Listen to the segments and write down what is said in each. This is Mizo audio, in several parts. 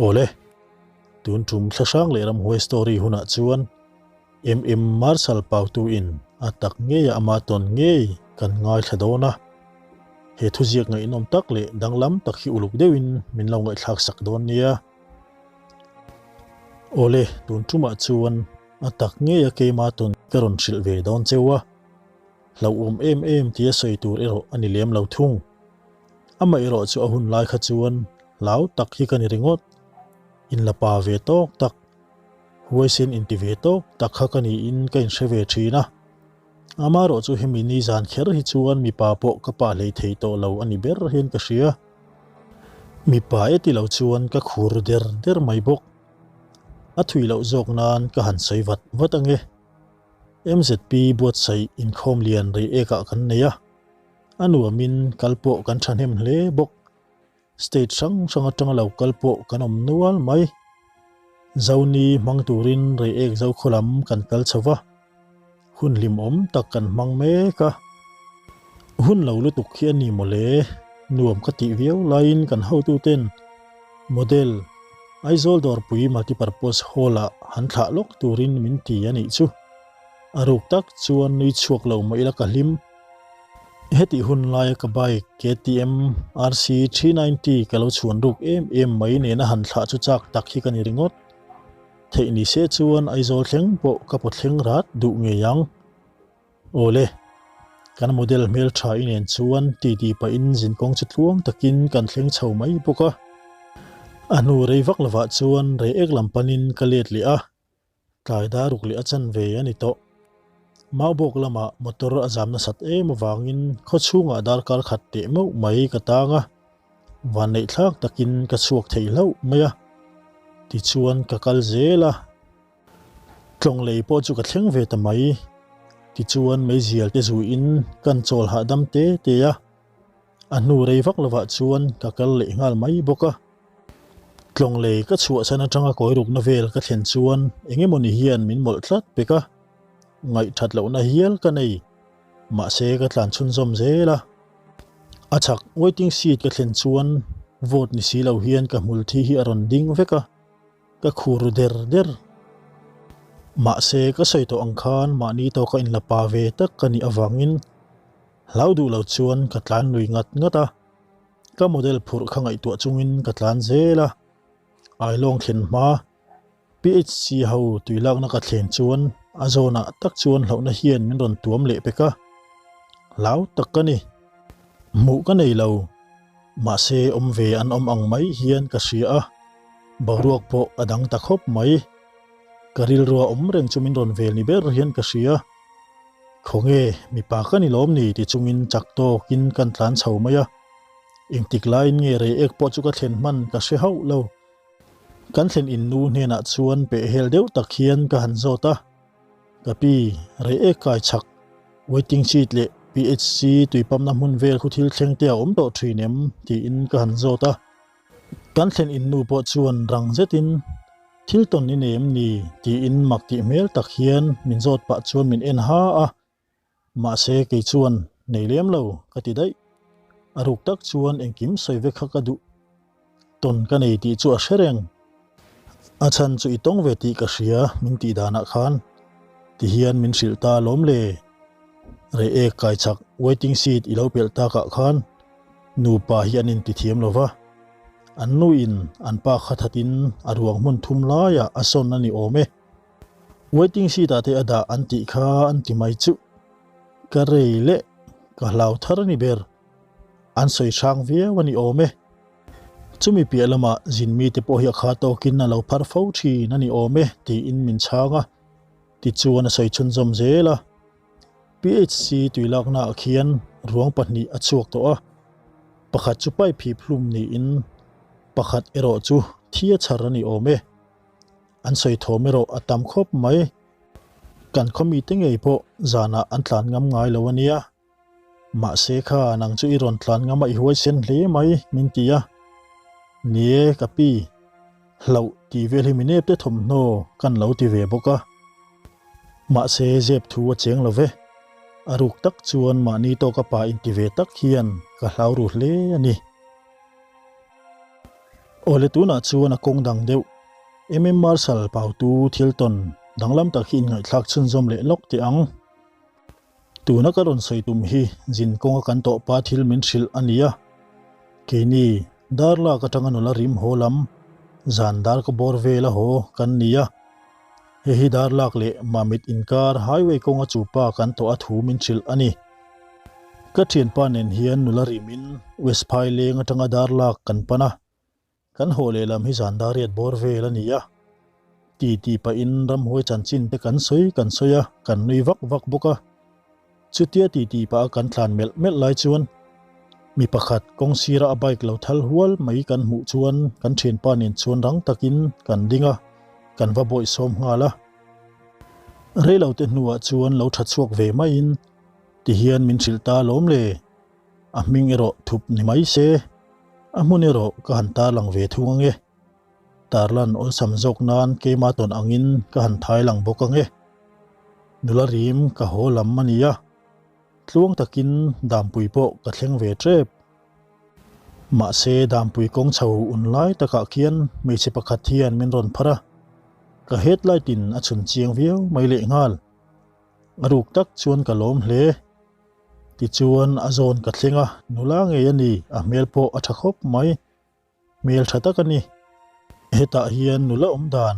Awle, tun tum thlahrang leh ramhuai story hunah chuan MM Marshal Pautu in a tak ngeia ama tawn ngei kan ngaithla dawn a. He thuziak ngaihnawm tak leh danglam tak hi uluk deuhin min lo ngaihthlak sak dawn nia. Awle, tun tumah chuan a tak ngeia keima tawn ka rawn hrilh ve dawn cheu a. Hlauhawm em em tia sawi tur erawh a ni lem lo thung. Amaherawh chu a hun lai kha chuan hlau tak hi ka ni ringawt. Inla pa ve tawk tak, huaisen inti ve tawk tak kha ka niin ka inhre ve thin a. Amaherawh chu hemi ni zan kher hi chuan mipa pawh ka pah hlei thei tawh lo a ni ber hian ka hria. Mipa e ti lo chuan ka khur der der mai bawk. A thui loh zawk nan ka han sawi vat vat ange. MZP buatsaih inkhawm lian rei ekah kan nei a, a nuamin kal pawh kan thahnem hle bawk. State hrang hrang atanga lo kal pawh kan awm nual mai. Zoni hmang turin rei ek zo khaw lam kan kal chho va, hun hlimawm tak kan hmang mek a. Hun lo lutuk hi a ni mawle, nuam ka tih viau laiin kan hotuten model Aizawl Dawrpui Multipurpose Hall-ah han thlah lawk turin min ti a nih chu. A ruk tak chuan nui chhuak lo mah ila ka hlim. Hetih hun laia ka bike KTM RC 390 ka lo chhuan ruk em em mai nena han thlah chu chak tak hi ka ni ringawt. Theih ni se chuan Aizawl thleng pawh ka pawt thleng rat duh ngei ang. Awle, kan model hmeltha i nen chuan titi pahin zinkawng chu tluang takin kan thleng chho mai bawk a. A hnu rei vak lovah chuan rei ek lam panin ka let leh a, tlai dar ruk leh a chanve a ni tawh. Maubawk lamah motor a zam nasat em avangin khaw chhungah darkar khat teh meuh mai ka tang a, vanneihthlak takin ka chhuak thei hlauh mai a. Tichuan ka kal zel a. Tlawng lei pawh chu ka thleng ve ta mai. Tichuan meizial te zuiin kan chawl hahdam te te a, a hnu rei vak lovah chuan ka kal leh nghal mai bawk a. Tlawng lei ka chhuahsan atanga kawi rukna vel ka thlen chuan eng emawni hian min mawlh tlat pek a, ngaihthat lohna hial ka nei. Mahse ka tlan chhunzawm zel a. A chhak waiting seat ka thlen chuan vote ni si lo hian ka hmul thi hi a rawn ding vek a. Ka khur der der. Mahse, ka sawi tawh ang khan mahni tawka inla pa ve tak ka nih avangin hlau duh lo chuan ka tlan lui ngat ngat a. Ka model phurh kha ngaihtuah chungin ka tlan zel a. Ailawng thlen hma PHC ho tuilakna ka thlen chuan a zawnah tak chuan hlauhna hian min rawn tuam leh pek a. Hlau tak ka ni. Hmuh ka nei lo. Mahse, awm ve an awm ang mai hian ka hria a. Boruak pawh a dang ta khawp mai. Ka rilrua awm reng chu min rawn vel ni ber hian ka hria. Khawnge, mipa ka ni lawm ni ti chungin chak tawkin kan tlan chho mai a. Engtik laiin nge rei ek pawh chu ka thlen hman ka hre hauh lo. Kan thlen in nu hnenah chuan pehhel deuh tak hian ka han zawt a. Ka pi, rei ek kai chak, waiting seat leh PHC tuipamna hmun vel khu thil thleng te a awm tawh thin em? tiin ka han zawt a. Kan thlen in nu pawh chuan rang zetin, Thil tawn i nei em ni? tiin mak tih hmel tak hian min zawt pah chuan min en ha a. Mahse kei chuan, Nei lem lo, ka ti daih. A ruk tak chuan engkim sawi vek kha ka duh. Tawn ka nei tih chu a hre reng. A chhan chu i tawng ve tih ka hria min tih danah khan tihian min hrilh ta alawm le. Rei ek kai chak waiting seat i lo pelh takah khan Nupa hi an intithiam lo va, an nuin an pa kha thatin a ruang hmun thum laiah a sawn a ni awm e. Waiting seat ah te a dah an tih kha an ti mai chuh. Ka rei leh ka hlau thar a ni ber. An sawi hrang viau a ni awm e. Chumi piah lamah zin mite pawh hi a kha tawkin a lo phar fo thin a ni awm e tiin min chhang a, tichuan a sawi chhunzawm zel a. PHC tuilaknaah khian ruang pahnih a chhuak tawh a, pakhat chu pipe hip hlum niin pakhat erawh chu thi a chhar a ni awm e. An sawi thawm erawh a tam khawp mai. Kan khaw mite ngei pawh zanah an tlan ngam ngai lo a nia. Mahse kha nang chu i rawn tlan ngam a i huaisen hle mai min ti a. Ni e ka pi, hlauh tih vel hi mi nep te thawmhnaw kan lo ti ve bawk a. Mahse zep thu a cheng lo ve. A ruk tak chuan mahni tawka pa inti ve tak hian ka hlau ru hle a ni. Awle tunah chuan a kawng dang deuh MM Marshal Pautu thil tawn danglam tak hi inngaihthlak chhunzawm leh lawk teh ang. Tuna ka rawn sawi tum hi zin kawnga kan tawhpa thil min hrilh a ni a. Keini darlak atanga nula rim haw lam zan dar ka bawr vel a haw kan ni a. Hei hi darlak leh Mamit inkar highway kawnga chupa kan tawh a thu min hrilh a ni. Ka thianpa nen hian nula rimin West Phaileng atanga darlak kan pan a. Kan haw lehlam hi zan dariat bawr vel a ni a, ti ti pahin ramhuai chanchin te kan sawi kan sawi a, kan nui vak vak bawk a. Chutia ti ti pah a kan tlan melh melh lai chuan mi pakhat kawng sira a bike lo thal hual mai kan hmuh chuan kan thianpa nen chuan rang takin kan ding a, kan va bawihsawm nghal a. Reilote hnuah chuan lo tha chhuak ve maiin tihian min hrilh ta lawm le. A hming erawh thup ni mai se, a hmun erawh ka han tarlang ve thung ange. Tarlan awlsam zawk nan keima tawn angin ka han thai lang bawk ange. Nula rim ka haw lam a nia, tluang takin Dampui pawh ka thleng ve tep. Mahse Dampui kawng chho un lai takah khian hmeichhe pakhat hian min rawn phar a, ka headlight in a chhun chiang viau mai lehnghal. A ruk tak chuan ka lawm hle. Tichuan a zawn ka thleng a, nula ngei a ni, a hmel pawh a tha khawp mai. Hmel tha tak a ni. Hetah hian nula awm dan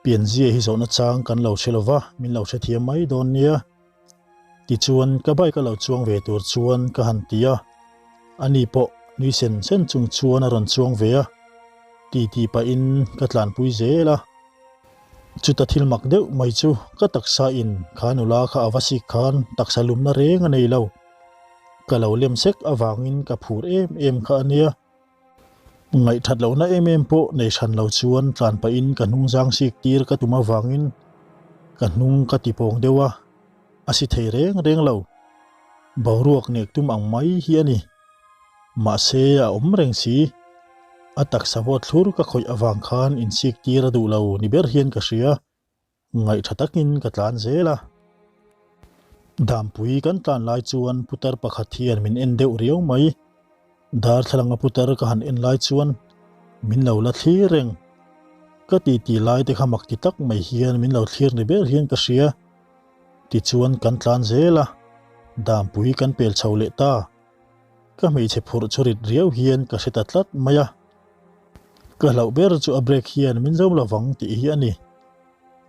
pianzia hi zawhna chang kan lo hre lova, min lo hrethiam mai dawn nia. Tichuan ka bike a lo chuang ve tur chuan ka han ti a, ani pawh nui sen sen chung chuan a rawn chuang ve a, ti ti pahin ka tlanpui zel a. Chuta thil mak deuh mai chu ka taksa in kha nula kha a va sik khan taksa lumna reng a nei lo. Ka lo lem sek avangin ka phur em em kha a nia. Ngaihthat lohna em em pawh nei hran lo chuan tlan pahin ka hnung zang sik tir ka tum avangin ka hnung ka ti pawng deuh a, a si thei reng reng lo. Boruak nek tum ang mai hi a ni. Mahse a awm reng si. A taksa vawt thlur ka khawih avang khan insik tir a duh lo ni ber hian ka hria. Ngaihtha takin ka tlan zel a. Dampui kan tlan lai chuan putar pakhat hian min en deuh riau mai. Darthlalanga putar ka han en lai chuan min lo la thlir reng. Ka titi lai te kha mak ti tak mai hian min lo thlir ni ber hian ka hria. Tichuan kan tlan zel a, Dampui kan pel chho leh ta. Ka hmeichhe phurh chu rit riau hian ka hre ta tlat mai a. Ka hlauh ber chu a brake hian min zo lovang tih hi a ni.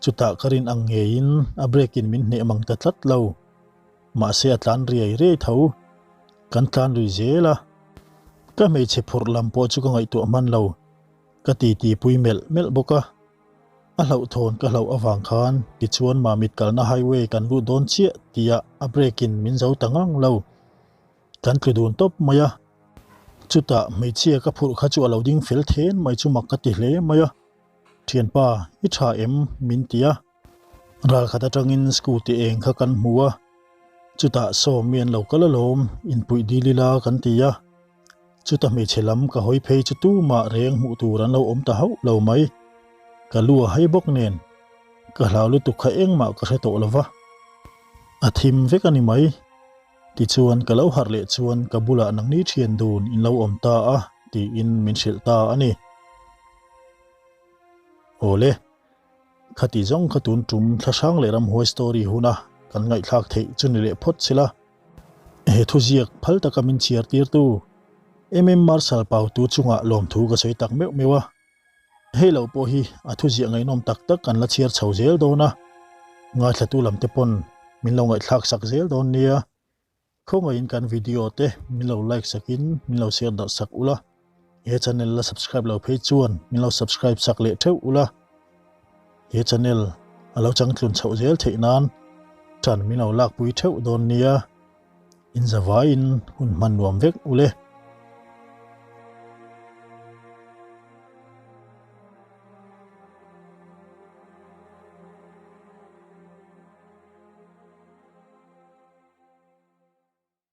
Chutah ka rin ang ngeiin a brake in min hneh mang ta tlat lo. Mahse a tlan riai riai tho. Kan tlan lui zel a. Ka hmeichhe phurh lam pawh chu ka ngaihtuah hman lo. Ka titi pui melh melh bawk a. A hlauhthawn ka hlauh avang khan tichuan Mamit kalna highway kan lut dawn chiah tia a brake in min zo ta ngang lo. Kan tlu dun tawp mai a. Chutah hmeichhia ka phurh kha chu a lo ding fel then mai chu mak ka ti hle mai a. Thianpa, i tha em? min ti a. Ralkhat atangin scooty eng kha kan hmu a. Chutah sawm mi an lo kal alawm, inpuih dil ila kan ti a. Chuta hmeichhe lam ka hawi phei chu tumah reng hmuh tur an lo awm ta hauh lo mai. Ka lu a hai bawk nen, ka hlau lutuk kha engmah ka hre tawh lo va. A thim vek a ni mai. Tichuan ka lo harh leh chuan ka bulah nangni thian dun in lo awm ta a tiin min hrilh ta a ni. Awle. Khati zawng kha tun tum thlahrang leh ramhuai story huna kan ngaihthlak theih chu ni leh phawt sila. He thuziak phal taka min chhiar tirtu MM Marshal Pautu chungah lawmthu ka sawi tak meuh meuh a. Hei lo pawh hi a thuziah ngaihnawm tak tak kan la chhiar chho zel dawn a, ngaithlatu lam te pawn min lo ngaihthlak sak zel dawn nia. Khawngaihin kan video te min lo like sakin min lo share darh sak ula, he channel la subscribe lo phei chuan min lo subscribe sak leh theuh ula, he channel a lo changtlun chhoh zel theih nan tan min lo lakpui theuh dawn nia. Inzavaiin hun hman nuam vek ule.